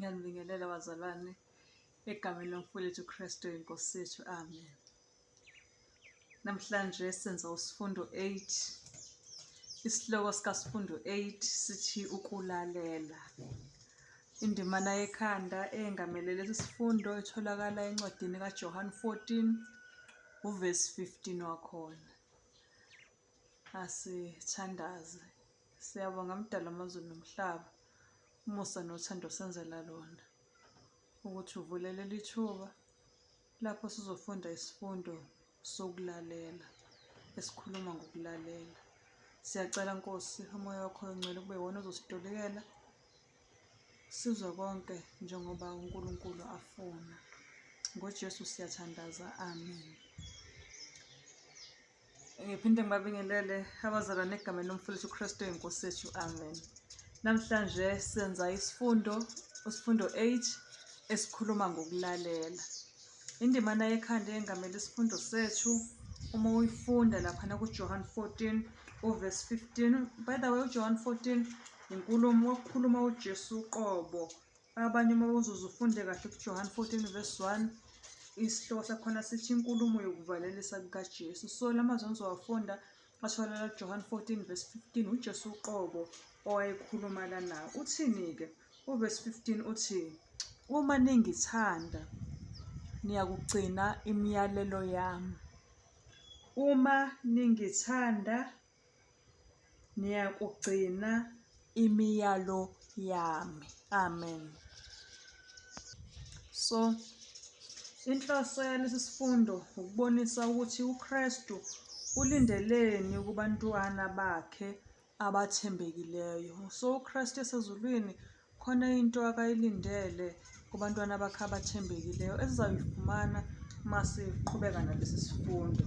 Ngiyanibingelela bazalwane egameni lomfowethu Kristu inkosi yethu. Amen. Namhlanje senza usifundo 8. Isihloko sikasifundo 8 sithi ukulalela. Indimana yekhanda engamele lesi sifundo itholakala encwadini kaJohn 14 uvesi 15 wakhona. Asithandaze. Siyabonga Mdali wamazulu nomhlaba, umusa nothando osenzela lona, ukuthi uvule leli thuba lapho sizofunda isifundo sokulalela, esikhuluma ngokulalela. Siyacela Nkosi, uMoya wakho oNgcwele kube iwona ozositolikela, sizwe konke njengoba uNkulunkulu afuna. NgoJesu siyathandaza, amen. Ngiphinde ngibabingelele abazalwane egameni lomfundisi uKristu inkosi yethu. Amen. Namhlanje senza isifundo, isifundo 8 esikhuluma ngokulalela. Indimana yekhanda engamele isifundo sethu uma uyifunda laphana kuJohn 14 uverse 15. By the way, uJohn 14 inkulumo wakukhuluma uJesu uqobo. Abanye uma uzuze ufunde kahle kuJohane 14 verse 1 isihloko sakhona sithi inkulumo yokuvalelisa kukaJesu. So la mazwi engizowafunda atholakala kuJohane 14 verse 15 uJesu uqobo owayekhuluma lana. Uthini-ke? Uverse 15 uthi uma ningithanda niyakugcina imiyalelo yami. Uma ningithanda Niyakugcina imiyalo yami. Amen. So, inhloso yalesi sifundo ukubonisa ukuthi uKristu ulindeleni kubantwana bakhe abathembekileyo. So uKristu esezulwini Khona into akayilindele kubantwana bakhe abathembekileyo esizayifumana uma siqhubeka nalesi sifundo.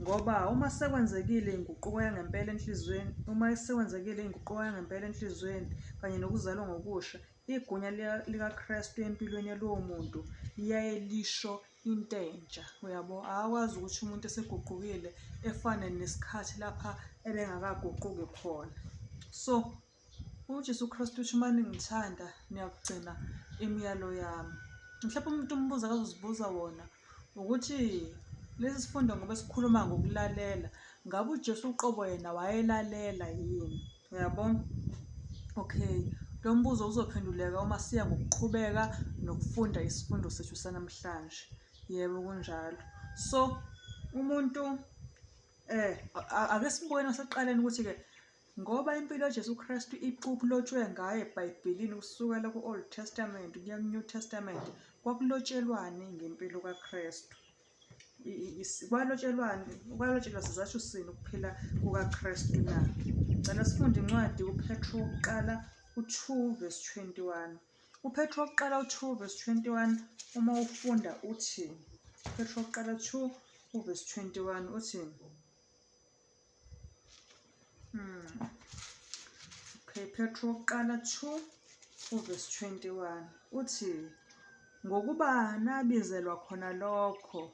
Ngoba uma sekwenzekile inguquko yangempela enhliziyweni, uma sekwenzekile inguquko yangempela enhliziyweni kanye nokuzalwa ngokusha, igunya likaKristu empilweni yalowo muntu liyaye lisho into entsha. Uyabo? Akakwazi ukuthi umuntu eseguqukile efane nesikhathi lapha ebengakaguquki khona. So, UJesu Kristu uthi uma ningithanda niyakugcina imiyalo yami. Mhlawumbe umuntu umbuzo akazozibuza wona ukuthi lesi sifundo ngoba sikhuluma ngokulalela, ngabe uJesu uqobo yena wayelalela yini? Uyabona? Okay, lo mbuzo uzophenduleka uma siya ngokuqhubeka nokufunda isifundo sethu sanamhlanje. Yebo, kunjalo. So, umuntu ake sibuke nasekuqaleni ukuthi-ke Ngoba impilo kaJesu Kristu iqulotshwe ngayo eBhayibhelini kusukela ku-Old Testament kuya ku-New Testament, kwakulotshelwani ngempilo kaKristu? Kwalotshelwani, kwalotshelwa sizathu sini ukuphila kukaKristu na? Ngicela sifunde incwadi uPetru wokuqala u-2 verse 21. UPetru wokuqala u-2 verse 21 uma ufunda uthi, uPetru wokuqala 2 uverse 21 uthi, Okay, Petru wokuqala 2 uverse 21 uthi ngokuba nabizelwa khona lokho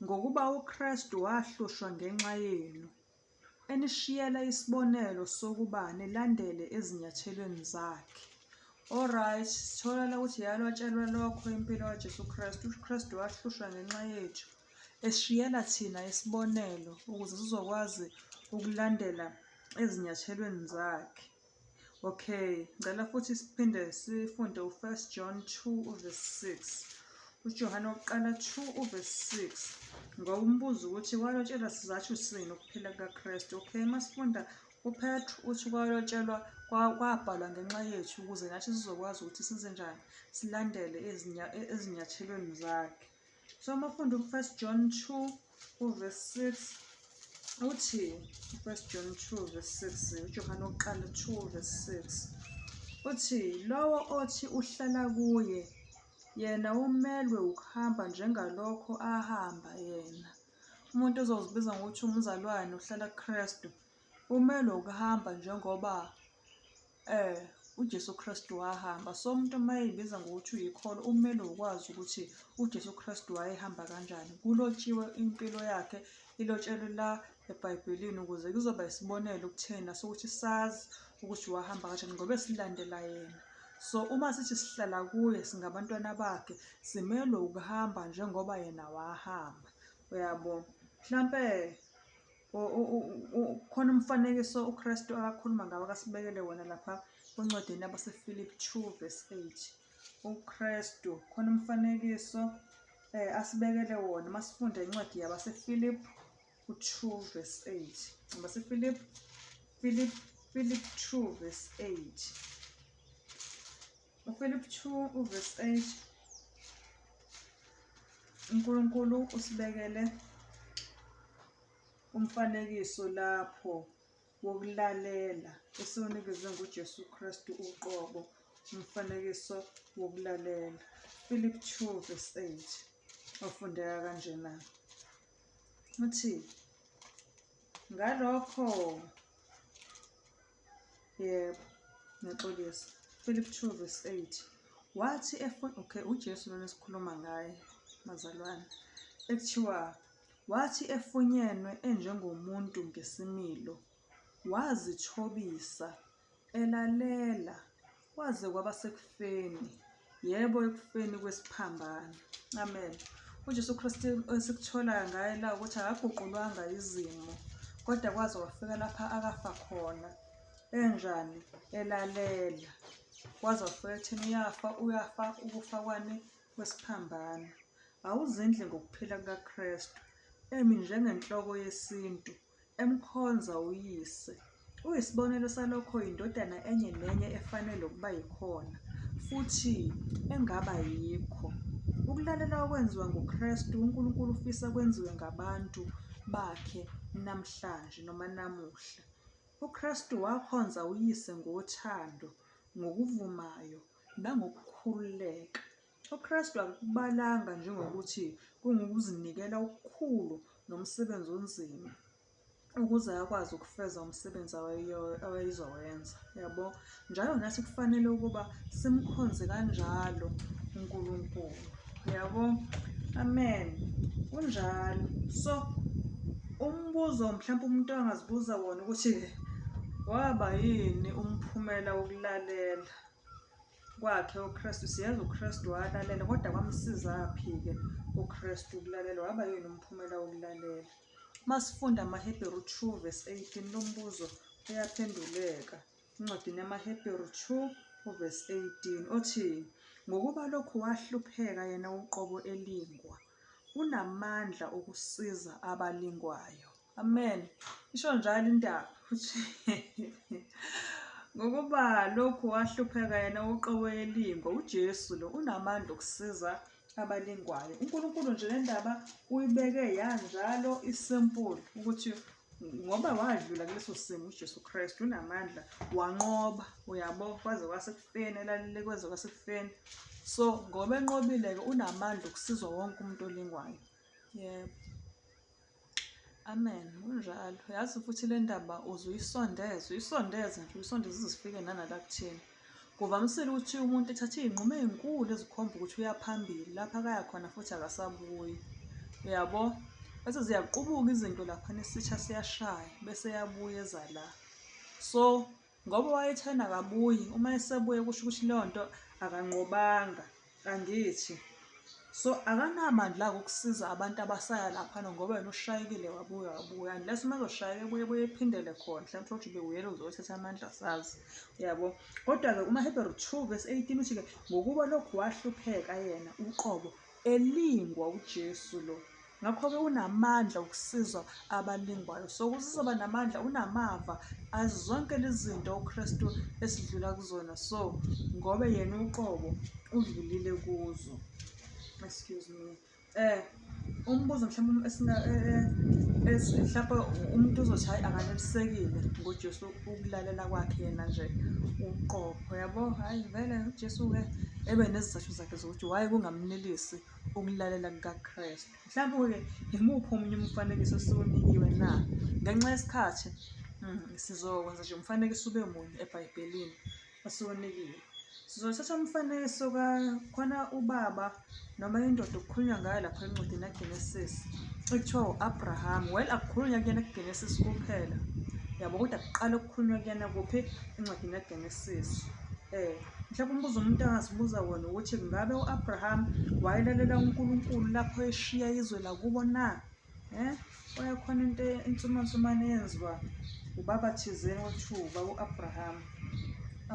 ngokuba uKristu wahlushwa ngenxa yenu enishiyela isibonelo sokuba nilandele ezinyathelweni zakhe. Alright, sithola la ukuthi yalotshelwa lokho impilo kaJesu Kristu. UKristu wahlushwa ngenxa yethu. Eshiyela thina isibonelo ukuze sizokwazi ukulandela ezinyathelweni zakhe. Okay, ngicela futhi siphinde sifunde u-1 John 2 uverse 6. UJohane wokuqala 2 uverse 6. Ngoba umbuzo ukuthi walotshelwa sizathu sini ukuphila kukaKristu. Okay, uma sifunda uPetru uthi kwalotshelwa kwabhalwa ngenxa yethu ukuze nathi sizokwazi ukuthi senze njani silandele ezinyathelweni zakhe. So uma ufunda u-First John 2 uverse 6 uthi u-First John 2 verse 6 uJohane wokuqala 2 verse 6 uthi lowo othi uhlala kuye yena umelwe ukuhamba njengalokho ahamba yena. Umuntu ozozibiza ngokuthi umzalwane uhlala kuKristu umelwe ukuhamba njengoba uJesu Kristu wahamba. So umuntu uma eyibiza ngokuthi uyikholwa umele ukwazi ukuthi uJesu Kristu wayehamba kanjani. Kulotshiwe impilo yakhe, ilotshelwe la eBhayibhelini ukuze kuzoba isibonelo kuthina sokuthi sazi ukuthi wahamba kanjani ngoba silandela yena. So uma sithi sihlala kuye singabantwana bakhe, simelwe ukuhamba njengoba yena wahamba. Uyabo? Mhlampe khona umfanekiso uKristu akakhuluma ngawo akasibekele wona lapha kwincwadini yabaseFilipi 2 verse 8. UKristu khona umfanekiso asibekele wona masifunda incwadi yabaseFilipi u-2 verse 8. AbaseFilipi Philip Philip 2 verse 8. UFilipi 2 uverse 8 uNkulunkulu usibekele umfanekiso lapho wokulalela esiwunikezwe nguJesu Kristu uqobo, umfanekiso wokulalela. Philip 2 verse 8 ofundeka kanjena. Uthi ngalokho Yebo, ngiyaxolisa. Philip 2 verse 8. Wathi efuna okay uJesu lona esikhuluma ngaye bazalwane. Ekuthiwa wathi efunyenwe enjengomuntu ngesimilo wazithobisa elalela Kwaze kwaba sekufeni, yebo ekufeni kwesiphambano. Amen. UJesu Kristu esikutholayo ngaye la ukuthi akaguqulwanga izimo, kodwa kwaze wafika lapha akafa khona. Enjani? Elalela. Kwaze wafika ekutheni uyafa, uyafa ukufa kwani? Kwesiphambano. Awuzindli ngokuphila kukaKristu, emi njengenhloko yesintu. Emkhonza uYise. Uyisibonelo salokho iNdodana enye nenye efanele ukuba yikhona, futhi engaba yikho. Ukulalela okwenziwa nguKristu, uNkulunkulu ufisa kwenziwe ngabantu Bakhe namhlanje noma namuhla. UKristu wakhonza uYise ngothando, ngokuvumayo, nangokukhululeka. UKristu akakubalanga njengokuthi kungukuzinikela okukhulu nomsebenzi onzima ukuze akwazi ukufeza umsebenzi awayezowenza. Yabo? Njalo nathi kufanele ukuba simkhonze kanjalo uNkulunkulu. Yabo? Amen. Kunjalo. So umbuzo mhlawumbe umuntu angazibuza wona ukuthi waba yini umphumela wokulalela kwakhe uKristu. Siyazi uKristu walalela, kodwa kwamsizaphi-ke uKristu ukulalela? Waba yini umphumela wokulalela? Uma sifunda amaHebheru 2 verse 18, lo mbuzo uyaphenduleka. Encwadini yamaHebheru 2 uverse 18 othi, Ngokuba lokhu wahlupheka yena uqobo elingwa, unamandla okusiza abalingwayo. Amen. Isho njalo indaba futhi ngokuba lokhu wahlupheka yena uqobo elingwa uJesu lo unamandla okusiza abalingwayo. UNkulunkulu nje le ndaba uyibeke yanjalo isimple ukuthi ngoba wadlula kuleso simo uJesu Kristu unamandla wanqoba uyabo kwaze kwasekufeni elalele kwaze kwasekufeni so ngoba enqobile-ke unamandla okusizwa wonke umuntu olingwayo yebo Amen, kunjalo. Yazi futhi le ndaba uze uyisondeze, uyisondeze nje, uyisondeze ize zifike nanala kuthina. Kuvamisile ukuthi umuntu ethathe iy'nqumo ey'nkulu ezikhomba ukuthi uya phambili, lapho akaya khona futhi akasabuyi. Uyabo? Bese ziyaqubuka izinto laphana isitsha siyashaya, bese eyabuya eza la. So, ngoba wayethena akabuyi, uma esebuya kusho ukuthi leyo nto akanqobanga. Angithi. So akanamandla-ke ukusiza abantu abasaya laphana ngoba yena ushayekile wabuya wabuya unless uma ezoshayeka ebuye ebuye ephindele khona mhlawumbe uthole ukuthi ubebuyela uzothatha amandla asazi uyabo kodwa-ke umaHebheru 2 verse 18 uthi-ke ngokuba lokhu wahlupheka yena uqobo elingwa uJesu lo Ngakho-ke unamandla okusizwa abalingwayo. So ukuze uzoba namandla unamava azi zonke lezi zinto uKristu esidlula kuzona. So ngoba yena uqobo udlulile kuzo. Excuse me. Umbuzo mhlawumbe esinga mhlawumbe umuntu uzothi hhayi akanelisekile ngoJesu ukulalela kwakhe yena nje uqobo yabo hhayi vele uJesu-ke ebe nezizathu zakhe zokuthi why kungamnelisi ukulalela kukaKristu. Mhlawumbe-ke yimuphi omunye umfanekiso esiwunikiwe na? Ngenxa yesikhathi sizokwenza nje umfanekiso ube munye eBhayibhelini esiwunikiwe. Sizothatha umfanekiso khona ubaba noma indoda okukhulunywa ngayo lapha encwadini yaGenesis ekuthiwa u-Abraham. Well, akukhulunywa kuyena kuGenesis kuphela, yabo, kodwa kuqala ukukhulunywa kuyena kuphi? Encwadini yaGenesis. Mhlawumbe umbuzo umuntu angazibuza wona ukuthi ngabe u-Abraham wayelalela uNkulunkulu lapho eshiya izwe lakubo na? Eh? Kwayekhona into insumansumane eyenziwa ubaba thizeni kwakuthiwa ubaba u-Abraham.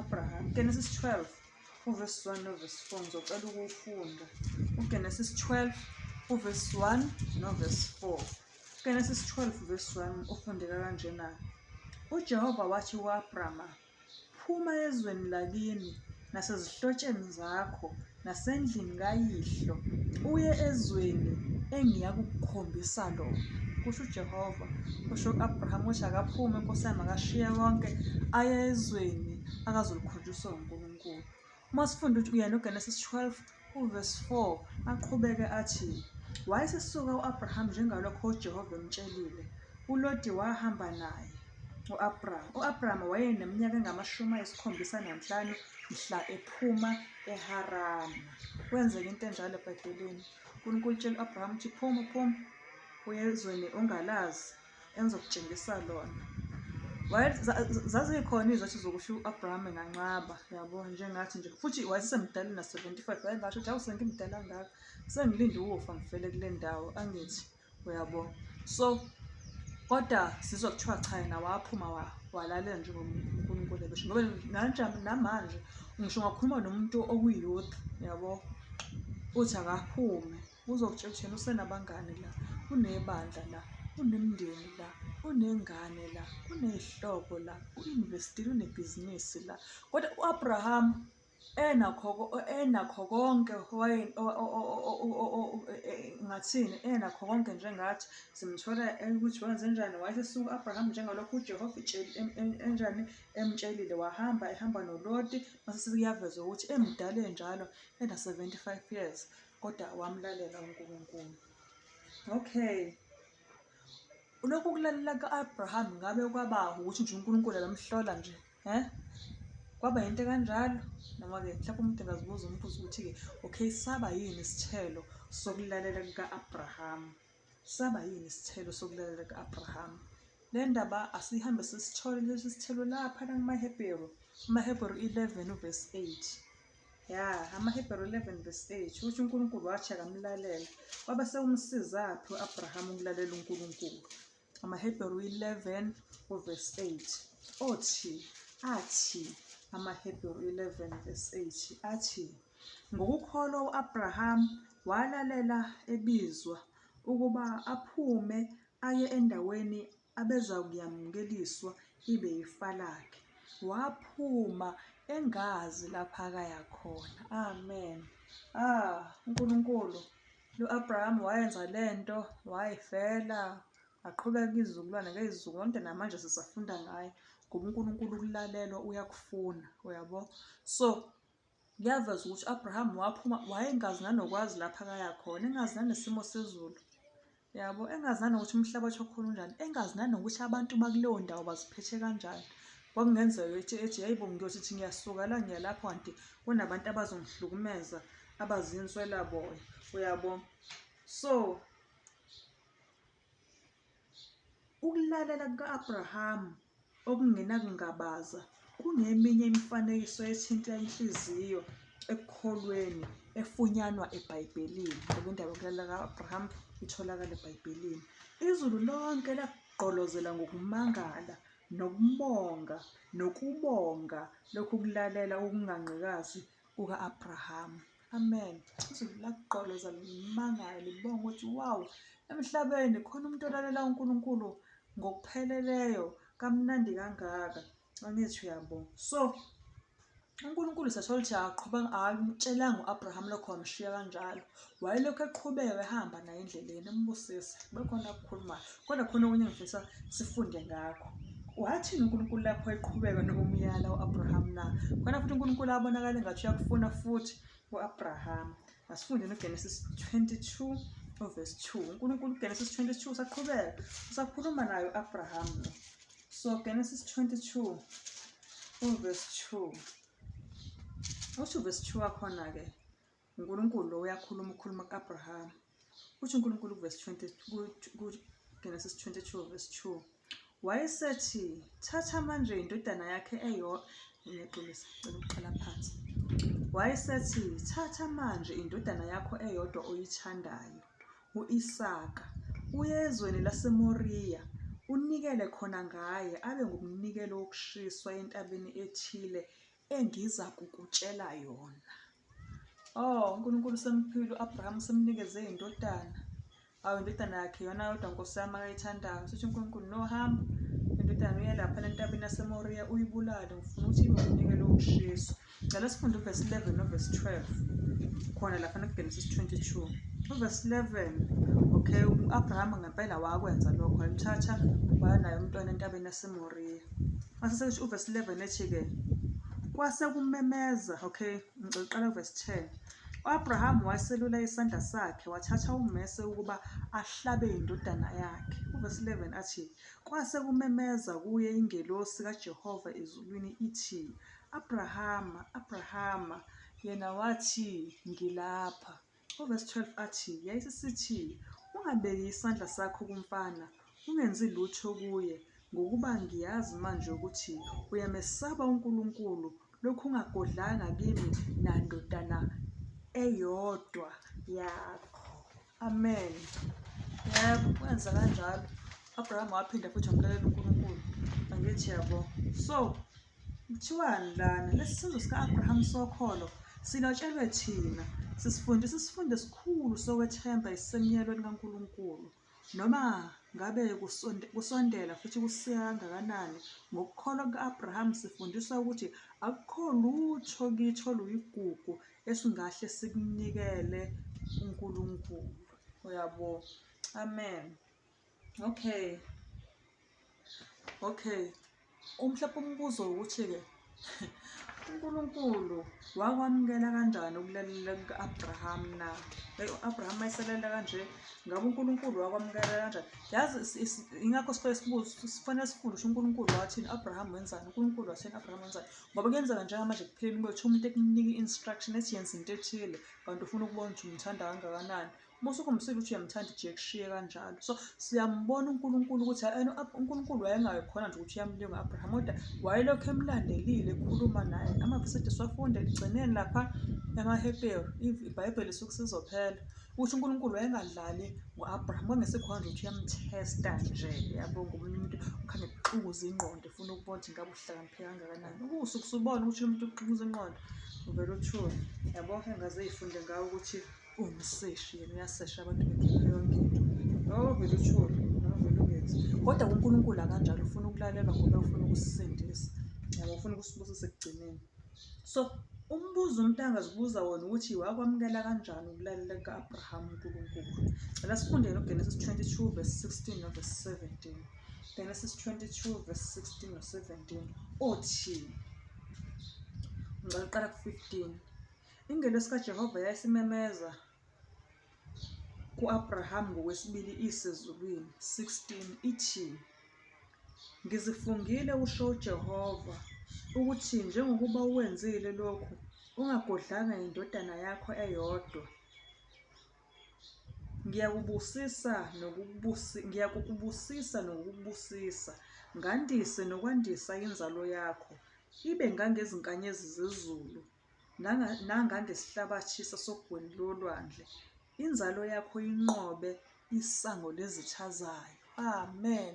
Abraham. Genesis 12 uvesi 1 novesi 4 ngizocela ukuwufunda. UGenesis 12 uvesi 1 novesi 4. Genesis 12 verse 1 ufundeka kanjena. UJehova wathi ku-Abrama, Phuma ezweni lakini nasezihlotsheni zakho nasendlini kayihlo uye ezweni engiyakukukhombisa lona, kusho uJehova. Kusho u-Abrahama ukuthi akaphume nkosi yami, akashiye konke aye ezweni akazolikhonjiswa uNkulunkulu. Uma sifunda ukuthi uyena uGenesis 12 uvesi 4 aqhubeke athi, Wayesesuka u-Abrahama njengalokho uJehova emtshelile, uLoti wahamba naye. U-Abraham. U-Abraham wayeneminyaka engama-75 mhla ephuma eHarana. Kwenzeka into enjalo eBhayibhelini. uNkulunkulu utshela u-Abraham ukuthi phuma, phuma uye ezweni ongalazi engizokutshengisa lona. Zazikhona izathu zokusho u-Abraham enganqaba, yabo, njengathi nje futhi wayesemdala na-75 wayengasho ukuthi awu sengimdala kangaka sengilinde ukufa ngifele kule ndawo angithi uyabo so kodwa sizwa kuthiwa cha yena waphuma walalela njengoba uNkulunkulu ebesho ngoba nanjani namanje ngisho ungakhuluma nomuntu okwi-youth yabo uthi akaphume uzokutshela ukuthi yena usenabangani la unebandla la unemndeni la unengane la uney'hlobo la u-investile unebhizinisi la kodwa u-Abraham Enakho enakho konke ngathini enakho konke njengathi simthola ukuthi wenzenjani wayesesuka u-Abraham njengalokhu uJehova enjani emtshelile wahamba ehamba noLoti mase sekuyavezwa ukuthi emdala enjalo ena-75 years kodwa wamlalela uNkulunkulu. Okay. Lokhu kulalela ka-Abraham ngabe kwaba ukuthi nje uNkulunkulu ebemhlola nje eh kwaba yinto kanjalo noma-ke mhlawumbe umuntu engazibuza umbuzo ukuthi-ke okay saba yini isithelo sokulalela kuka-Abraham saba yini isithelo sokulalela kuka-Abraham le ndaba asihambe sisithole lesi sithelo lapha nakumaHebheru amaHebheru 11 uvesi 8 Ya, amaHebheru 11 verse 8 ukuthi uNkulunkulu wathi akamlalela. Kwabe sekumsizaphi u-Abrahama ukulalela uNkulunkulu? AmaHebheru 11 uverse 8 othi athi amaHebheru 11 verse 8 athi ngokukholwa u-Abraham walalela ebizwa ukuba aphume aye endaweni abezakuyamukeliswa ibe yifa lakhe. Waphuma engazi lapha akaya khona. Amen. Ah, uNkulunkulu lo Abraham wayenza lento, wayifela, aqhubeka izizukulwane ngezizukulwane kodwa namanje sisafunda ngaye ngoba uNkulunkulu ukulalelwa uyakufuna, uyabo? So kuyaveza ukuthi u-Abraham waphuma wayengazi nanokwazi lapha akaya khona, engazi nanesimo sezulu. Yabo, engazi nanokuthi umhlabathi wakhona unjani, engazi nanokuthi abantu bakuleyo ndawo baziphethe kanjani. Kwakungenzeka ethi ethi hayi bo ngiyothi thi ngiyasuka la ngiya lapho kanti kunabantu abazongihlukumeza abazinswelaboya, uyabo. So Ukulalela kuka-Abrahamu okungenakungabaza kungeminye imifanekiso ethinta inhliziyo ekukholweni efunyanwa eBhayibhelini, ngoba indaba yokulalela kuka-Abrahamu itholakala eBhayibhelini. Izulu lonke lagqolozela ngokumangala nokubonga nokubonga lokhu kulalela okunganqikazi kuka-Abrahamu. Amen. Izulu lagqoloza limangala libonga ukuthi wow, emhlabeni khona umuntu olalela uNkulunkulu ngokupheleleyo kamnandi kangaka. Angithi uyabonga. So uNkulunkulu sasho ukuthi akaqhubanga akamtshelanga u-Abraham lokho wamshiya kanjalo. Wayelokhu eqhubeka ehamba naye endleleni embusisa. Bekhona akukhulumayo. Kodwa khona okunye engifisa sifunde ngakho. Wathini uNkulunkulu lapho eqhubeka nokumyala u-Abraham na? Khona futhi uNkulunkulu abonakala engathi uyakufuna futhi u-Abraham. Asifunde noGenesis 22 verse 2. UNkulunkulu uGenesis 22 usaqhubeka usakhuluma naye u-Abraham lo. So Genesis 22 uverse 2. Uthi uverse 2 wakhona-ke uNkulunkulu lo uyakhuluma ukhuluma ku-Abrahama. Uthi uNkulunkulu kuvesi 20 kuGenesis 22 verse 2 wayesethi thatha manje indodana yakhe eyodwa ngiyaxolisa cela ukuqala phansi. Wayesethi, Thatha manje indodana yakho eyodwa oyithandayo, u-Isaka, uye ezweni laseMoriya, unikele khona ngaye abe ngumnikelo wokushiswa entabeni ethile engizakukutshela yona. Oh, uNkulunkulu usemphile u-Abraham usemnikeze indodana. Awu indodana yakhe yona yodwa Nkosi yami akayithandayo. Sithi uNkulunkulu no hamba indodana uye lapha entabeni yaseMoriya uyibulale ngifuna ukuthi ibe umnikelo wokushiswa. Ngicela sifunde uvesi 11 novesi 12 khona lapha kuGenesis 22. Uvesi 11 okay u-Abraham ngempela wakwenza lokho wayemthatha waya naye umntwana entabeni yaseMoriya. Mase sekusho uvesi 11 ethi-ke kwase kumemeza okay ngicela uqala kuvesi 10 U-Abrahamu waselula isandla sakhe wathatha ummese ukuba ahlabe indodana yakhe. Uvesi 11 athi, Kwase kumemeza kuye ingelosi kaJehova ezulwini ithi, Abrahama, Abrahama! Yena wathi, Ngilapha. Uvesi 12 athi, Yayisisithi, Ungabeki isandla sakho kumfana, ungenzi lutho kuye, ngokuba ngiyazi manje ukuthi uyamesaba uNkulunkulu, lokhu ungagodlanga kimi nandodana eyodwa yakho. Amen. Yebo, wenza kanjalo. Abraham waphinda futhi wamlalela uNkulunkulu. Angithi yabo. So, kuthiwani lana? Lesi senzo sika-Abraham sokholo silotshelwe thina. Sisifundisa isifundo esikhulu sokwethemba esisemyalweni kaNkulunkulu. Noma ngabe kusondela futhi kusika kangakanani, ngokukholwa kuka-Abraham sifundiswa ukuthi akukho lutho kithi oluyigugu esingahle sikunikele uNkulunkulu. Uyabo? Amen. Okay. Okay. Mhlawumbe umbuzo ukuthi-ke uNkulunkulu wakwamukela kanjani ukulalela kuka-Abraham na? U-Abraham wayeselalela kanje, ngabe uNkulunkulu wakwamukela kanjani? Yazi ingakho sifike sibuze, sifanele sifunde ukuthi uNkulunkulu wathini, u-Abraham wenzani, uNkulunkulu wathini, u-Abraham wenzani. Ngoba kuyenzeka njengamanje ekuphileni kwethu umuntu ekunika i-instruction ethi yenza into ethile, kanti ufuna ukubona ukuthi umthanda kangakanani. Uma usukhombisile ukuthi uyamthanda nje kushiye kanjalo. So siyambona uNkulunkulu ukuthi uNkulunkulu wayengayo khona nje ukuthi uyamlinga u-Abraham kodwa wayelokhu emlandelile ekhuluma naye. Amavesi ade siwafunde ekugcineni lapha emaHebheru iBhayibheli lisuke sizophela ukuthi uNkulunkulu wayengadlali ngo-Abraham kwangesekhona nje ukuthi uyamthesta nje yabo ngomunye umuntu ukhanya kuxukuza ingqondo efuna ukubona ukuthi ngabe uhlakaniphe kangakanani. Ukusuke usubona ukuthi umuntu uxukuza ingqondo uvele uthule yabo engaze ifunde ngawo ukuthi Uwumseshi yena uyasesha abantu bekhiphe yonke into. Noma vele uthule, noma vele ungenzi. Kodwa kuNkulunkulu akanjalo ufuna ukulalelwa ngoba ufuna ukusisindisa. Yabo ufuna ukusibusisa ekugcineni. So umbuzo umuntu angazibuza wona ukuthi wakwamukela kanjani ukulalela kuka-Abraham uNkulunkulu. Cela sifunde noGenesis 22 verse 16 no verse 17. Genesis 22 verse 16 no 17 othi ngicela uqala ku-15 Ingelosi kaJehova yayisimemeza ku-Abrahamu ngokwesibili isezulwini, 16 ithi, Ngizifungile, usho uJehova, ukuthi njengokuba ukwenzile lokhu, ungagodlanga indodana yakho eyodwa, ngiyakubusisa ngiyakukubusisa nokukubusisa, ngandise nokwandisa inzalo yakho, ibe ngangezinkanyezi zezulu nangangesihlabathi sasogwini lolwandle, inzalo yakho inqobe isango lezitha zayo. Amen.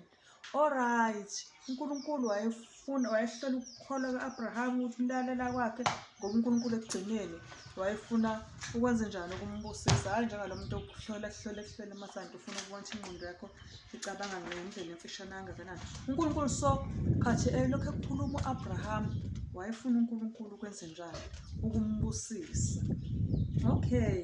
Alright, uNkulunkulu wayefuna wayehlola ukukholwa ka-Abraham ukuthi ulalela kwakhe ngoba uNkulunkulu ekugcineni wayefuna ukwenza njani ukumbusisa, hhayi njengalo muntu okuhlola kuhlola kuhlola amasanti ufuna ukubona ukuthi ingqondo yakho icabanga ngendlela emfishane kangakanani. UNkulunkulu so khathi elokhu ekukhuluma u-Abraham wayefuna uNkulunkulu ukwenzenjani ukumbusisa. Okay,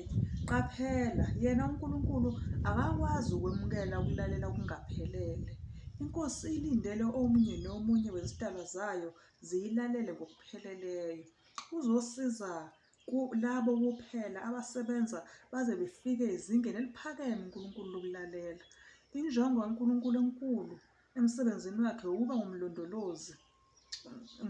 qaphela yena uNkulunkulu akakwazi ukwemukela ukulalela okungaphelele. Inkosi ilindele omunye nomunye wezidalwa zayo ziyilalele ngokupheleleyo. Uzosiza Kulabo kuphela abasebenza baze befike ezingeni eliphakeme uNkulunkulu lokulalela. Injongo kaNkulunkulu enkulu emsebenzini wakhe ukuba ngumlondolozi.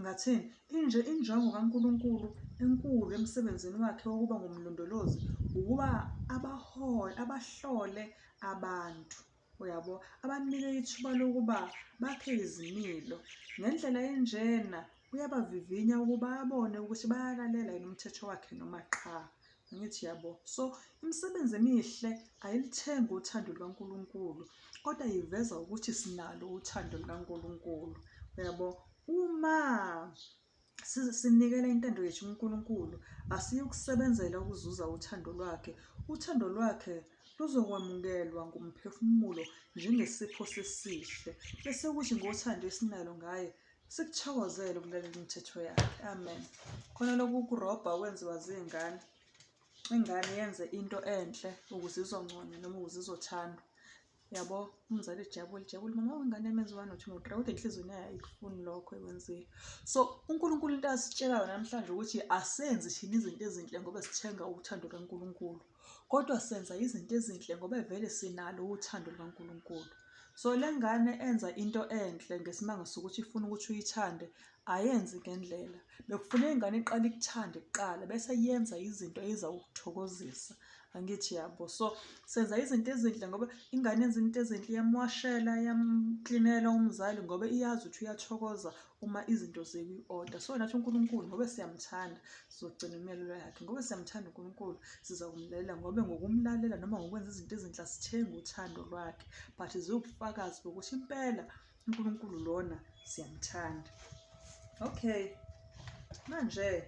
Ngathini? Inje injongo kaNkulunkulu enkulu emsebenzini wakhe wokuba ngumlondolozi ukuba abahole, abahlole abantu. Uyabo? Abanike ithuba lokuba bakhe izimilo. Ngendlela enjena, Uyabavivinya ukuba abone ukuthi bayalalela yini umthetho wakhe noma qha. Angithi yabo. So imisebenzi emihle ayilithengi uthando lukaNkulunkulu, kodwa iveza ukuthi sinalo uthando lukaNkulunkulu. Uyabo? Uma sinikela intando yethu kuNkulunkulu, asiyukusebenzela ukuzuza uthando lwakhe. Uthando lwakhe luzokwamukelwa ngumphefumulo njengesipho sesihle, bese kuthi ngothando esinalo ngaye sikuthokozele ukulalela imithetho yakhe. Amen. Khona lokhu kurobha okwenziwa zingane. Ingane yenze into enhle ukuze izonconywa noma ukuze izothandwa. Yabo, umzali ejabule, ejabule, mama wengane yami yenze one no two no three, kodwa enhliziyweni yayo ayikufuni lokho ekwenzile. So uNkulunkulu into asitshela yona namhlanje ukuthi asenzi thina izinto ezinhle ngoba sithenga uthando lukaNkulunkulu, kodwa senza izinto ezinhle ngoba vele sinalo uthando lukaNkulunkulu. So le ngane enza into enhle ngesimanga sokuthi ifuna ukuthi uyithande, ayenzi ngendlela. Bekufuneka ingane iqale ikuthande kuqala bese yenza izinto ezawukuthokozisa. Angithi yabo. So senza izinto ezinhle ngoba ingane yenza into ezinhle iyamwashela, iyamklinela umzali ngoba iyazi ukuthi uyathokoza uma izinto zikwi-order. So nathi uNkulunkulu ngoba siyamthanda sizogcina imiyalelo yakhe. Ngoba siyamthanda uNkulunkulu siza kumlalela ngoba ngokumlalela noma ngokwenza izinto ezinhle asithengi uthando lwakhe but ziwubufakazi bokuthi impela uNkulunkulu lona siyamthanda. Okay. Manje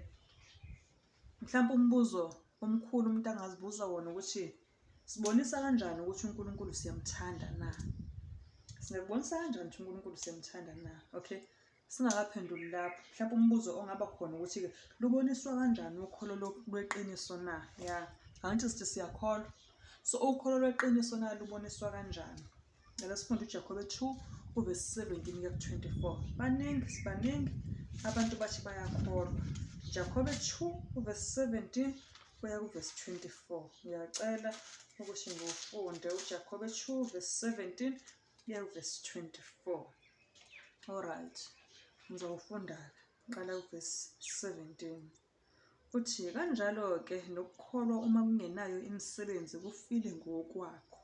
mhlawumbe umbuzo omkhulu umuntu angazibuza wona ukuthi sibonisa kanjani ukuthi uNkulunkulu siyamthanda na? Singakubonisa kanjani ukuthi uNkulunkulu siyamthanda na? Okay. Singakaphenduli lapho, mhlawumbe umbuzo ongaba khona ukuthi-ke luboniswa kanjani ukholo lweqiniso na? Ya, angithi sithi siyakholwa. So ukholo lweqiniso na luboniswa kanjani? Ngicela sifunde uJakobe 2 uvesi 17 kuya ku-24. Baningi, sibaningi abantu bathi bayakholwa. Jakobe 2 uvesi 17 kuya kuvesi 24. Ngiyacela ukuthi ngiwufunde uJakobe 2 vesi 17 kuya kuvesi 24. Alright. Ngizowufunda-ke. Ngiqala kuvesi 17. Uthi kanjalo-ke nokukholwa uma kungenayo imisebenzi kufile ngokwakho.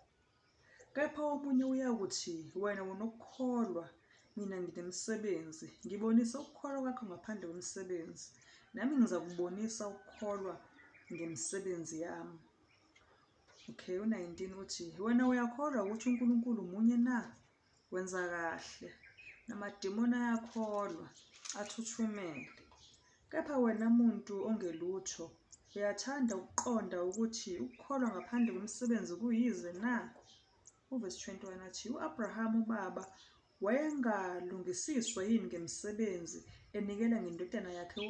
Kepha omunye uyakuthi, Wena unokukholwa, mina nginemisebenzi. Ngibonise ukukholwa kwakho ngaphandle kwemisebenzi, nami ngizakubonisa ukukholwa ngemisebenzi yami. Okay, u-19 uthi, Wena uyakholwa ukuthi uNkulunkulu munye na? Wenza kahle. Namadimoni ayakholwa, athuthumele. Kepha wena muntu ongelutho, uyathanda ukuqonda ukuthi ukukholwa ngaphandle kwemisebenzi kuyize na? Uvesi 21 athi, U-Abrahama ubaba wayengalungisiswa yini ngemisebenzi enikela ngendodana yakhe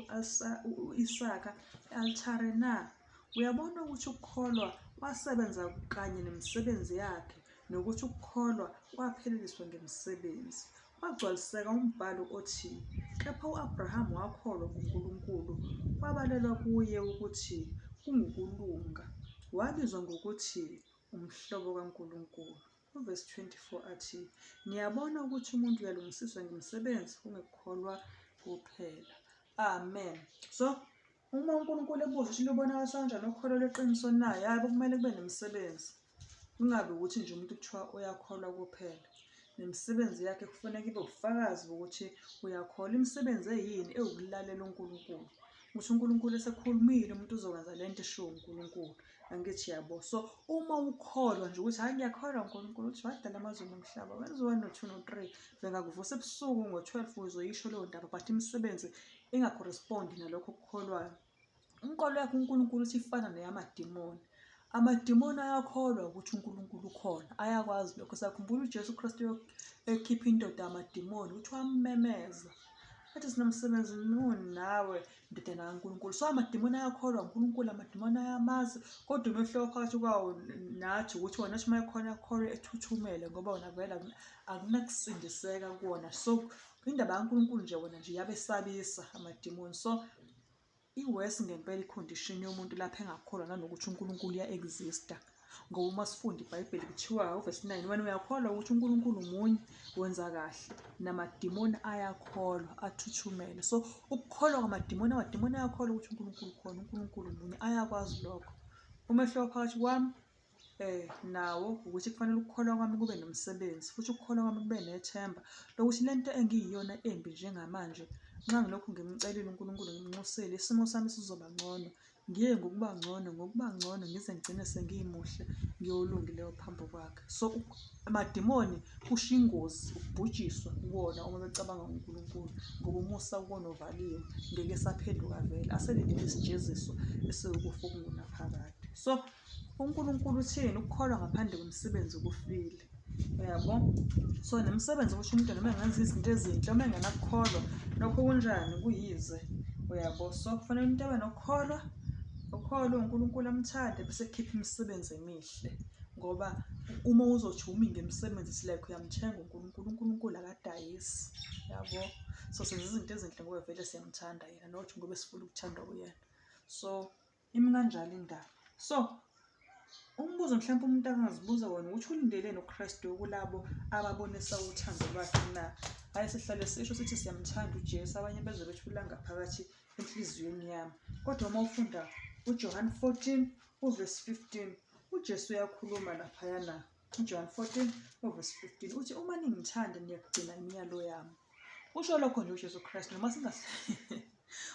u-Isaka e-althare na? Uyabona ukuthi ukukholwa kwasebenza kanye nemisebenzi yakhe nokuthi ukukholwa kwapheleliswa ngemisebenzi. Kwagcwaliseka umbhalo othi, Kepha u-Abrahamu wakholwa kuNkulunkulu, kwabalelwa kuye ukuthi kungukulunga, wabizwa ngokuthi umhlobo kaNkulunkulu. Uvesi 24 athi, Niyabona ukuthi umuntu uyalungisiswa ngemisebenzi, kungekukholwa kuphela. Amen. So, uma uNkulunkulu ebuza ukuthi lubonakaliswa kanjani ukholo lweqiniso na, yabo kumele kube nemisebenzi. Kungabi ukuthi nje umuntu kuthiwa uyakholwa kuphela. Nemisebenzi yakhe kufuneka ibe ubufakazi bokuthi uyakholwa. Imisebenzi eyini? Ewukulalela uNkulunkulu. Ukuthi uNkulunkulu esekhulumile umuntu uzokwenza le nto eshiwo uNkulunkulu. Angithi yabo. So uma ukholwa nje ukuthi hhayi ngiyakholwa uNkulunkulu ukuthi wadala amazulu nomhlaba wenza u-one no-two no-three bengakuvusa ebusuku ngo-twelve uzoyisho leyo ndaba but imisebenzi ingacorrespondi nalokho okukholwayo. Inkolo yakho uNkulunkulu uthi ifana neyamadimoni. Amadimoni ayakholwa ukuthi uNkulunkulu ukhona, ayakwazi lokho. Sakhumbula uJesu Kristu ekhipha indoda yamadimoni ukuthi wammemeza. Athi sinomsebenzi muni nawe ndodana kaNkulunkulu. So amadimoni ayakholwa uNkulunkulu, amadimoni ayamazi, kodwa umehluko phakathi kwawo nathi ukuthi wona athi uma ekhona akholwe ethuthumele ngoba wona vele akunakusindiseka kuwona. So indaba kaNkulunkulu nje wona nje iyabesabisa amadimoni. So I-worse ngempela i-condition yomuntu lapho engakholwa nanokuthi uNkulunkulu uya-exista. Ngoba uma sifunda iBhayibheli kuthiwa uvesi 9 wena uyakholwa ukuthi uNkulunkulu munye wenza kahle namadimoni ayakholwa athuthumele. So ukukholwa kwamadimoni amadimoni ayakholwa ukuthi uNkulunkulu khona uNkulunkulu munye ayakwazi lokho. Umehluko phakathi kwami nawo ukuthi kufanele ukukholwa kwami kube nomsebenzi futhi ukukholwa kwami kube nethemba lokuthi le nto engiyiyona embi njengamanje Nxa ngilokhu ngimcelile uNkulunkulu ngimnxusile, isimo sami sizoba ngcono. Ngiye ngokuba ngcono, ngokuba ngcono ngize ngigcine sengimuhle, ngiyolungileyo phambi kwakhe. So amadimoni kusho ingozi, ukubhujiswa kuwona uma becabanga ngoNkulunkulu, ngoba umusa kuwona uvaliwe, ngeke esaphenduka vele, aselindele isijeziso esiwukufa okungunaphakade. So uNkulunkulu uthini? Ukukholwa ngaphandle kwemisebenzi kufile. Uyabo? So nemisebenzi kusho umuntu noma engenza izinto ezinhle uma engenakukholwa lokho kunjani kuyize. Uyabo? So kufanele umuntu abe nokukholwa, ukholwe uNkulunkulu amthande bese ekhipha imisebenzi emihle. Ngoba uma uzothi umi ngemisebenzi it's like uyamthenga uNkulunkulu, uNkulunkulu akadayisi. Yabo? So senza izinto ezinhle ngoba vele siyamthanda yena not ngoba sifuna ukuthandwa uyena. So Imi kanjalo indaba. So, umbuzo mhlawumpe umuntu angazibuza wona ukuthi ulindeleni uKristu kulabo ababonisa uthando lwakhe na? Hhayi sihlale sisho sithi siyamthanda uJesu, abanye beze bethi ulanga phakathi enhliziyweni yami. Kodwa uma ufunda uJohane 14 uvesi 15, uJesu uyakhuluma laphayana. UJohane 14 uvesi 15 uthi uma ningithanda niyakugcina imiyalo yami. Usho lokho nje uJesu Kristu noma singase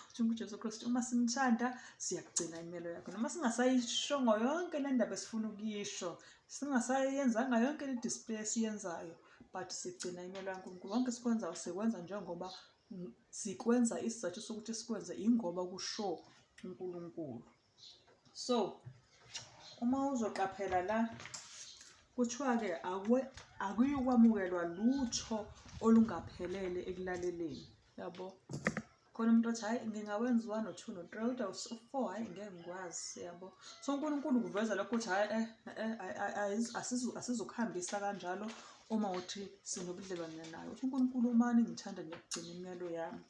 uthi uJesu Kristu uma simthanda siyakugcina imiyalo yakho noma singasayishongo yonke le ndaba esifuna ukuyisho singasayenzanga yonke le display esiyenzayo but sigcina imiyalo kaNkulunkulu konke esikwenzayo sikwenza njengoba sikwenza isizathu sokuthi sikwenze ingoba kusho uNkulunkulu. So uma uzoqaphela la kuthiwa-ke akuyukwamukelwa lutho olungaphelele ekulaleleni yabo. Khona umuntu othi hhayi ngingawenza u-one no-two no-three kodwa u-four hhayi ngeke ngikwazi yabo. So uNkulunkulu ukuveza lokho ukuthi hhayi asizukuhambisa kanjalo uma uthi sinobudlelwane naye. Uthi uNkulunkulu uma ningithanda niyokugcina imiyalo yami.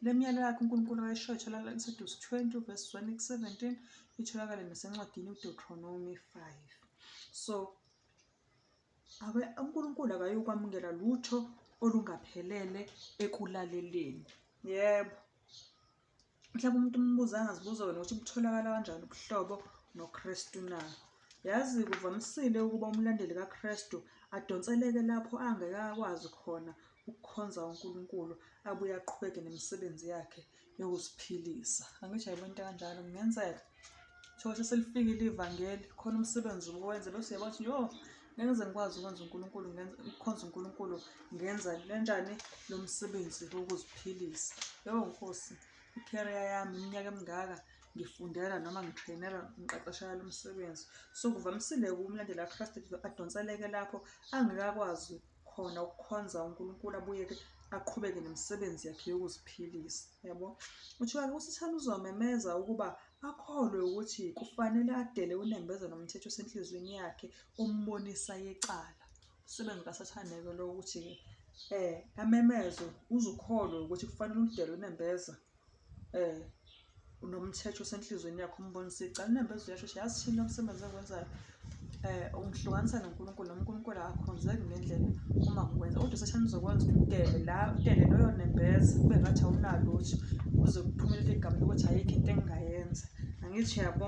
Le miyalo yakhe uNkulunkulu ayishoyo itholakala ku-Exodus 20 verse 1 ku-17, itholakale nasencwadini uDeuteronomy 5. So uNkulunkulu akayukwamukela lutho olungaphelele ekulaleleni. Yebo. Mhlawumbe umuntu umbuzo angazibuza wena ukuthi butholakala kanjani ubuhlobo noKristu na? Yazi kuvamisile ukuba umlandeli kaKristu adonseleke lapho angeke akwazi khona ukukhonza uNkulunkulu abuye aqhubeke nemisebenzi yakhe yokuziphilisa. Angithi ayibona into kanjalo kungenzeka. Thola selifikile ivangeli khona umsebenzi owenza bese uyabona ukuthi yo ngeke ngize ngikwazi ukwenza uNkulunkulu ngenza ukukhonza uNkulunkulu ngenza kanjani lo msebenzi wokuziphilisa. Yebo Nkosi, i-career yami iminyaka emingaka ngifundela noma ngitrainela ngiqeqeshela lo msebenzi. So kuvamisile-ke umlandeli kaKristu adonseleke lapho angeke akwazi khona ukukhonza uNkulunkulu abuye-ke aqhubeke nemisebenzi yakhe yokuziphilisa yabo. Kuthiwa-ke uSathane uzomemeza ukuba akholwe ukuthi kufanele adele unembeza nomthetho osenhliziyweni yakhe ombonisa yecala. Umsebenzi kaSathane-ke lo ukuthi-ke amemeze uze ukholwe ukuthi kufanele udele unembeza nomthetho osenhliziyweni yakho umbonisa icala. Unembeza uyasho ukuthi yazi thini lo msebenzi engiwenzayo ungihlukanisa noNkulunkulu noma uNkulunkulu akakhonzeki ngendlela uma ngikwenza. Kodwa uSathane uzokwenza ukuthi udele la udele loyo nembeza kube ngathi awunalutho kuze kuphumelele igama lokuthi ayikho into engingayenza. Angithi uyabo?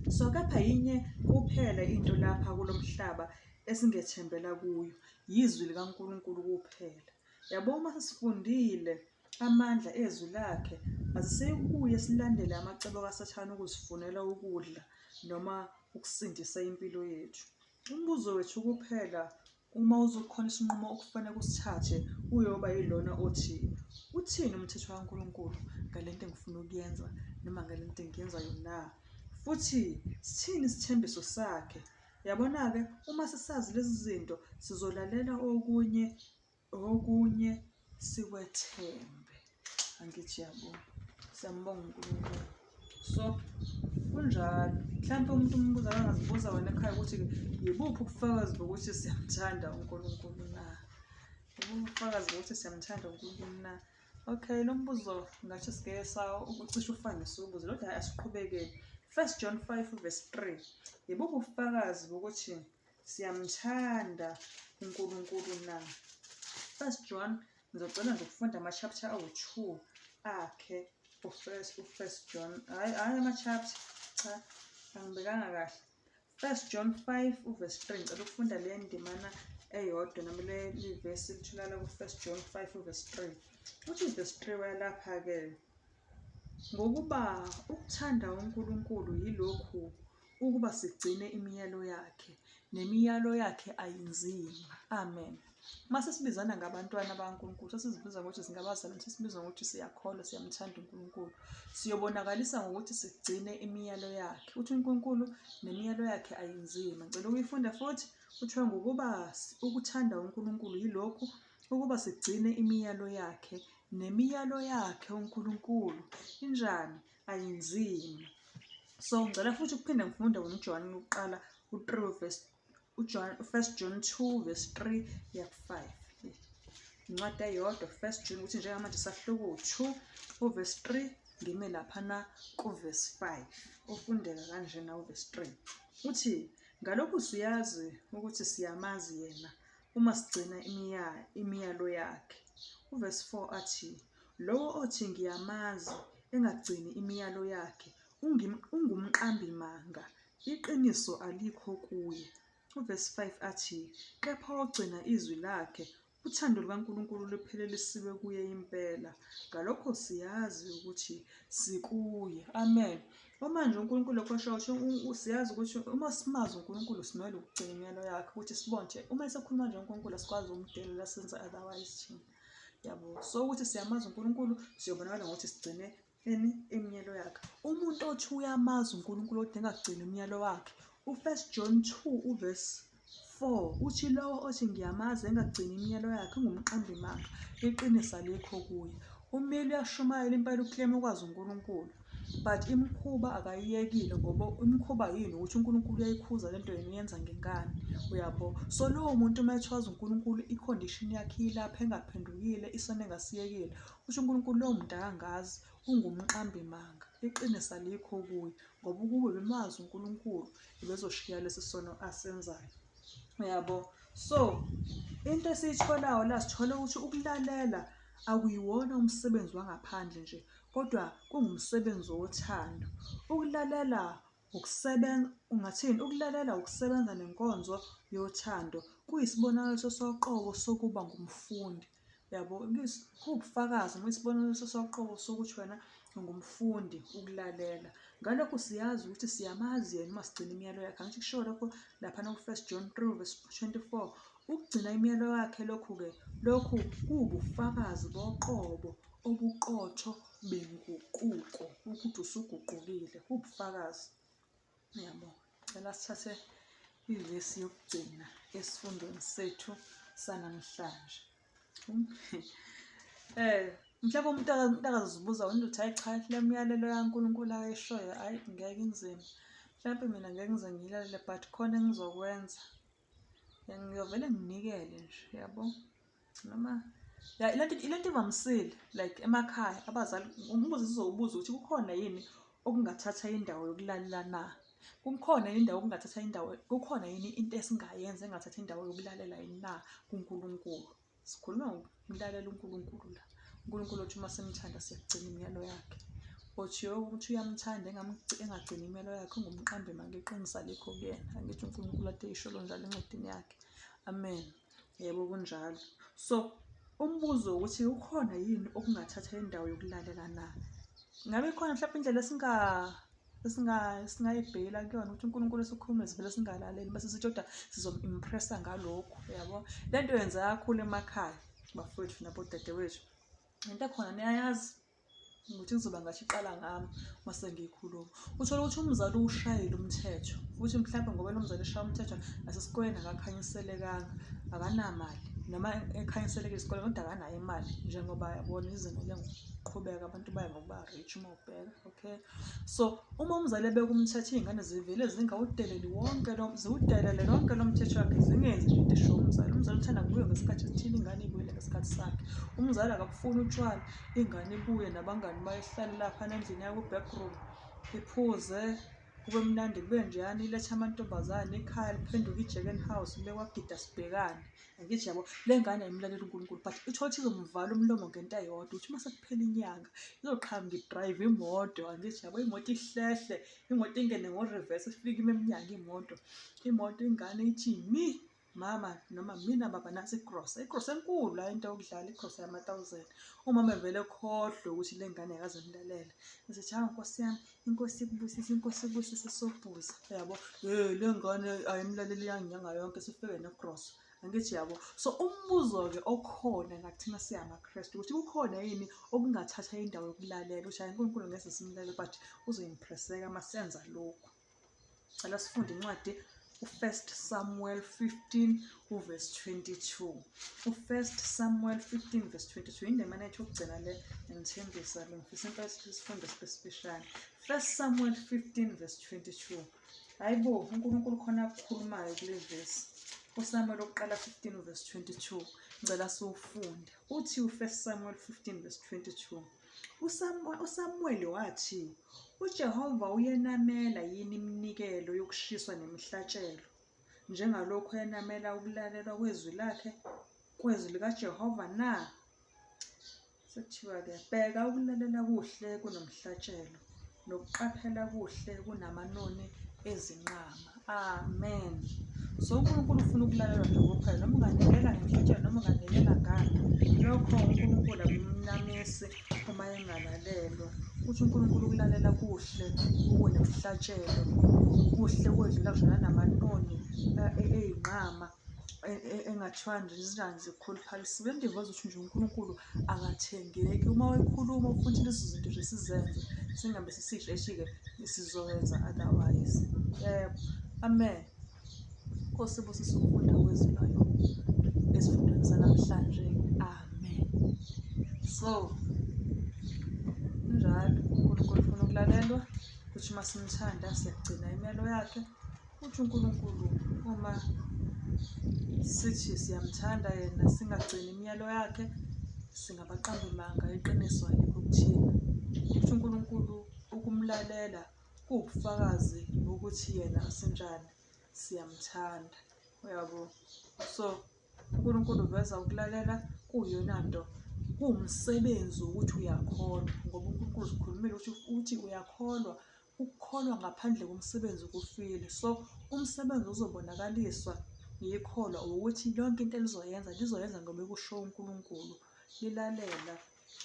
So kepha yinye kuphela into lapha kulo mhlaba esingethembela kuyo, yizwi likaNkulunkulu kuphela. Yabo uma sesifundile amandla ezwi lakhe, asiseyikubuye silandele amacebo kaSathane ukuzifunela ukudla noma ukusindisa impilo yethu. Umbuzo wethu kuphela uma uzokhona isinqumo okufanele usithathe uyoba yilona othi, uthini umthetho kaNkulunkulu ngalento engifuna ukuyenza noma ngalento engiyenzayo na? Futhi sithini isithembiso sakhe? Yabona-ke, uma sisazi lezi zinto sizolalela okunye Okunye sikwethembe. Angithi yabo. Siyambonga uNkulunkulu. So kunjalo. Mhlawumpe umuntu umbuza angazibuza wena ekhaya ukuthi yibuphi ubufakazi bokuthi siyamthanda uNkulunkulu na? Yibuphi ubufakazi bokuthi siyamthanda uNkulunkulu na? Okay, lo mbuzo ngathi sike ucishe ufane siwubuze kodwa hhayi asiqhubekeni. First John 5 verse 3. Yibuphi ubufakazi bokuthi Siyamthanda uNkulunkulu na? First John, ngizocela nje ukufunda ama-chapter awu-2 akhe u-First John. Hhayi, hhayi ama-chapter, cha, angibekanga kahle. First John 5 uverse 3, ngicela ukufunda le ndimana eyodwa noma leli vesi litholakala ku-1 John 5 verse 3. Uthi verse 3 walapha-ke, ngokuba ukuthanda uNkulunkulu yilokhu ukuba sigcine imiyalo yakhe, nemiyalo yakhe ayinzima. Amen. Uma sesibizana ngabantwana bakaNkulunkulu, sesizibiza ngokuthi singabazalwane, sesibiza ngokuthi siyakholwa, siyamthanda uNkulunkulu. Siyobonakalisa ngokuthi sigcine imiyalo yakhe. Uthi uNkulunkulu nemiyalo yakhe ayinzima. Ngicela ukuyifunda futhi. Kuthiwa ngokuba ukuthanda uNkulunkulu yilokhu ukuba sigcine imiyalo yakhe, nemiyalo yakhe uNkulunkulu injani? Ayinzima. So ngicela futhi ukuphinde ngifunde wona uJohane wokuqala u-3 verse uJohn 1 John 2 verse 3 ya ku-5. Incwadi eyodwa 1 John ukuthi njengamanje sahluka u-2 uverse 3 ngime laphana kuverse 5. Ufundeka kanjena uverse 3. Uthi ngalokhu siyazi ukuthi siyamazi yena uma sigcina imiyalo yakhe. Uverse 4 athi lowo othi ngiyamazi engagcini imiyalo yakhe ungumqambimanga, iqiniso alikho kuye. Uvesi 5 athi, Kepha ogcina izwi lakhe, uthando lukaNkulunkulu luphelelisiwe kuye impela. Ngalokho siyazi ukuthi sikuye. Amen. Uma nje uNkulunkulu lokho asho ukuthi siyazi ukuthi uma simazi uNkulunkulu simele ukugcina imiyalo yakhe ukuthi sibone nje uma esekhuluma nje uNkulunkulu asikwazi ukumdelela senze otherwise thina. Yabo. So ukuthi siyamazi uNkulunkulu siyobonakala ngokuthi sigcine ini imiyalo yakhe. Umuntu othi uyamazi uNkulunkulu kodwa engagcini umyalo wakhe. U-1 John 2 uverse 4 uthi lowo othi ngiyamazi engagcini imiyalo yakhe ungumqambimanga, iqiniso alikho kuye. Umile uyashumayela impela uclaim ukwazi uNkulunkulu but imikhuba akayiyekile ngoba imikhuba yini ukuthi uNkulunkulu uyayikhuza lento yena uyenza ngenkani uyabo. So lowo muntu uma ethi wazi uNkulunkulu i-condition yakhe ilapha engaphendukile isono engasiyekile Kusho uNkulunkulu lowo muntu akangazi ungumqambi manga iqiniso alikho kuye ngoba ukube bemazi uNkulunkulu ebezoshiya lesi sono asenzayo. Uyabo? So into esiyitholayo la sithola ukuthi ukulalela akuyiwona umsebenzi wangaphandle nje kodwa kungumsebenzi wothando. Ukulalela Ukusebenza, ungathini? Ukulalela ukusebenza nenkonzo yothando kuyisibonakaliso soqobo sokuba ngumfundi. Uyabo? Kuwubufakazi noma isibonakaliso soqobo sokuthi wena ungumfundi ukulalela. Ngalokho siyazi ukuthi siyamazi yena uma sigcina imiyalo yakhe. Angithi kushiwo lokho laphana ku-1 John 3 verse 24. Ukugcina imiyalo yakhe lokhu-ke, lokhu kuwubufakazi boqobo obuqotho benguquko, ukuthi usuguqukile, kuwubufakazi. Uyabo? Cela sithathe ivesi yokugcina esifundweni sethu sanamhlanje. Mhlawumbe umuntu akazibuza wena uthi hayi cha le myalelo kaNkulunkulu ayishoyo hayi ngeke inzima. Mhlawumbe mina ngeke ngize ngiyilalele but khona engizokwenza. Ngiyovele nginikele nje yabo. Noma ya lento ivamisile like emakhaya abazali umbuzo sizowubuza ukuthi kukhona yini okungathatha indawo yokulalela na? Kukhona yini indawo okungathatha indawo, kukhona yini into esingayenza engathatha indawo yokulalela yini na kuNkulunkulu? Sikhuluma ngokulalela uNkulunkulu la. uNkulunkulu othi uma simthanda siyagcina imiyalo yakhe. Othi ukuthi uyamthanda engagcini imiyalo yakhe ungumqambi manga iqiniso alikho kuyena. Angithi uNkulunkulu ade eyisholo njalo encwadini yakhe. Amen. Yebo kunjalo. So umbuzo ukuthi ukhona yini okungathatha indawo yokulalela na? Ngabe ikhona mhlawumbe indlela esinga esingayibhekela kuyona ukuthi uNkulunkulu esikhulume sivele singalaleli bese sithi kodwa sizom-impressa ngalokhu uyabo. Le nto yenzeka kakhulu emakhaya bafowethu nabodadewethu. Into ekhona niyayazi ukuthi kuzoba ngathi iqala ngami uma sengiyikhuluma. Uthole ukuthi umzali uwushayile umthetho futhi mhlawumbe ngoba lo mzali eshaya umthetho nasesikoleni akakhanyiselekanga, akanamali noma ekhanyiselekile esikoleni kodwa akanayo imali njengoba yabona izinto liya ngokuqhubeka abantu baya ngokuba rich uma ubheka, okay. So uma umzali ebeka umthetho iy'ngane zivele zingawudeleli wonke lo ziwudelele lonke lo mthetho wakhe zingenzi nje into eshiwo umzali. Umzali uthanda kubuye ngesikhathi esithile ingane ibuyele ngesikhathi sakhe. Umzali akabufuni utshwala ingane ibuye nabangani bayo ihlale laphana endlini yayo ku-back room iphuze kube mnandi kube njeyana ilethe amantombazane ikhaya liphenduke i-Jacken house kube kwagida sibhekane. Angithi yabo le ngane ayimlaleli uNkulunkulu but uthole ukuthi izomvala umlomo ngento eyodwa ukuthi uma sekuphela inyanga izoqhamuka idrayive imoto angithi yabo imoto ihlehle imoto ingene ngo-reverse ifike ime emnyango imoto imoto ingane ithi mi Mama noma mina baba nasi igrosa, igrosa enkulu hhayi into yokudlala, igrosa yama-thousand. Umama evele ekhohlwe ukuthi le ngane akaze imlalele. Ngizothi hawu nkosi yami, inkosi ikubusise, inkosi ikubusise sobhuza. Uyabo? Hey, le ngane ayimlaleli yanginyanga yonke sifike negrosa. Angithi yabo. So umbuzo-ke okhona nakuthina siyamaKristu ukuthi kukhona yini okungathatha indawo yokulalela ukuthi hayi uNkulunkulu ngeke simlalele but uzoyimpresseka uma senza lokhu. Cela sifunde incwadi u-1 Samuel 15 uverse 22. U-1 Samuel 15 verse 22 indima yethu yokugcina le ngithembisa ngifisa impela ukuthi sifunde sibe sifishane. 1 Samuel 15 verse 22. Hayibo uNkulunkulu khona akukhulumayo kule verse. USamuel oqala 15 verse 22. Ngicela siwufunde. Uthi u-1 Samuel 15 verse 22. USamuweli wathi, UJehova uyenamela yini iminikelo yokushiswa nemihlatshelo, njengalokhu enamela ukulalelwa kwezwi lakhe, kwezwi likaJehova na? Sekuthiwa-ke, bheka ukulalela kuhle kunomhlatshelo, nokuqaphela kuhle kunamanoni ezinqama. Amen. So uNkulunkulu ufuna ukulalelwa nje kuphela, noma unganikela ngemhlatshelo noma unganikela ngani, lokho uNkulunkulu akumnamisi uma engalalelwa. Uthi uNkulunkulu ukulalela kuhle kunemhlatshelo, kuhle kwedlula ngisho nanamanoni ey'nqama. Engathiwa nje zinjani zikhuluphalisiwe. Lento iveza ukuthi nje uNkulunkulu akathengeki. Uma ekhuluma ufuna ukuthi lezo zinto nje sizenze, singabe sisihleshi-ke sizoyenza otherwise. Yebo, amen. Nkosi ibusise ukufunda kwezwi layo esifundweni sanamhlanje. Amen. So, njalo uNkulunkulu ufuna ukulalelwa, ukuthi uma simthanda siyagcina imiyalo yakhe. Uthi uNkulunkulu uma sithi siyamthanda yena singagcini imiyalo yakhe singabaqambi manga iqiniso alikho kuthina. Uthi uNkulunkulu ukumlalela kuwubufakazi bokuthi yena sinjani siyamthanda. Uyabo? So uNkulunkulu uveza ukulalela kuyiyona nto kuwumsebenzi wokuthi uyakholwa ngoba uNkulunkulu uzikhulumile ukuthi uthi uyakholwa Ukukholwa ngaphandle komsebenzi kufile. So, umsebenzi ozobonakaliswa yikholwa ukuthi yonke into elizoyenza lizoyenza ngoba kusho uNkulunkulu, lilalela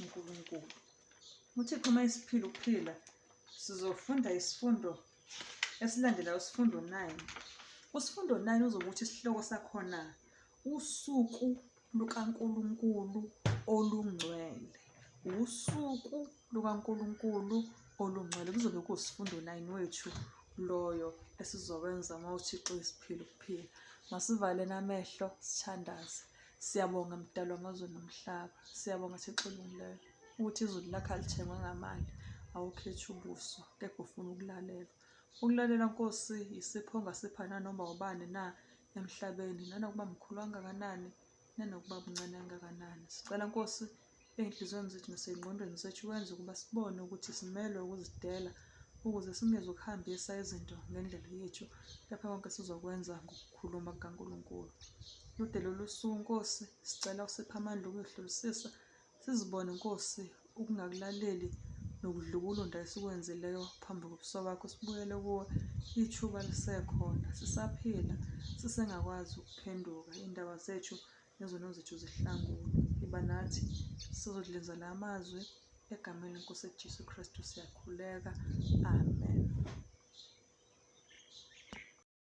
uNkulunkulu. UThixo uma esiphila ukuphila, sizofunda isifundo esilandelayo, isifundo 9. Usifundo 9 uzobe uthi isihloko sakhona usuku lukaNkulunkulu olungcwele. Usuku lukaNkulunkulu olungcwele kuzobe kuwusifundo 9 wethu loyo esizowenza uma uThixo esiphila ukuphila. Masivaleni amehlo sithandaze. Siyabonga Mdali wamazwe nomhlaba. Siyabonga Thixo olungileyo ukuthi izulu lakho alithengwe ngamali, awukhethi ubuso kepha ufuna ukulalelwa. Ukulalela Nkosi yisipho ongasipha nanoma ubani na emhlabeni nanokuba mkhulu kangakanani nanokuba mncane kangakanani. Sicela Nkosi ey'nhliziyweni zethu nasey'ngqondweni zethu wenze ukuba sibone ukuthi simelwe ukuzidela ukuze singezukuhambisa izinto ngendlela yethu kepha konke sizokwenza ngokukhuluma kukaNkulunkulu. Lude lolu suku Nkosi, sicela usiphe amandla okuyihlolisisa Sizibone, Nkosi, ukungakulaleli nokudlukulunda esikwenzileyo phambi kobuso bakho, sibuyele kuwe ithuba lisekhona, sisaphila, sisengakwazi ukuphenduka, iy'ndaba zethu nezono zethu zihlangulwe. Iba nathi, sizodlinza la mazwi, egameni leNkosi uJesu Kristu siyakhuleka. Amen.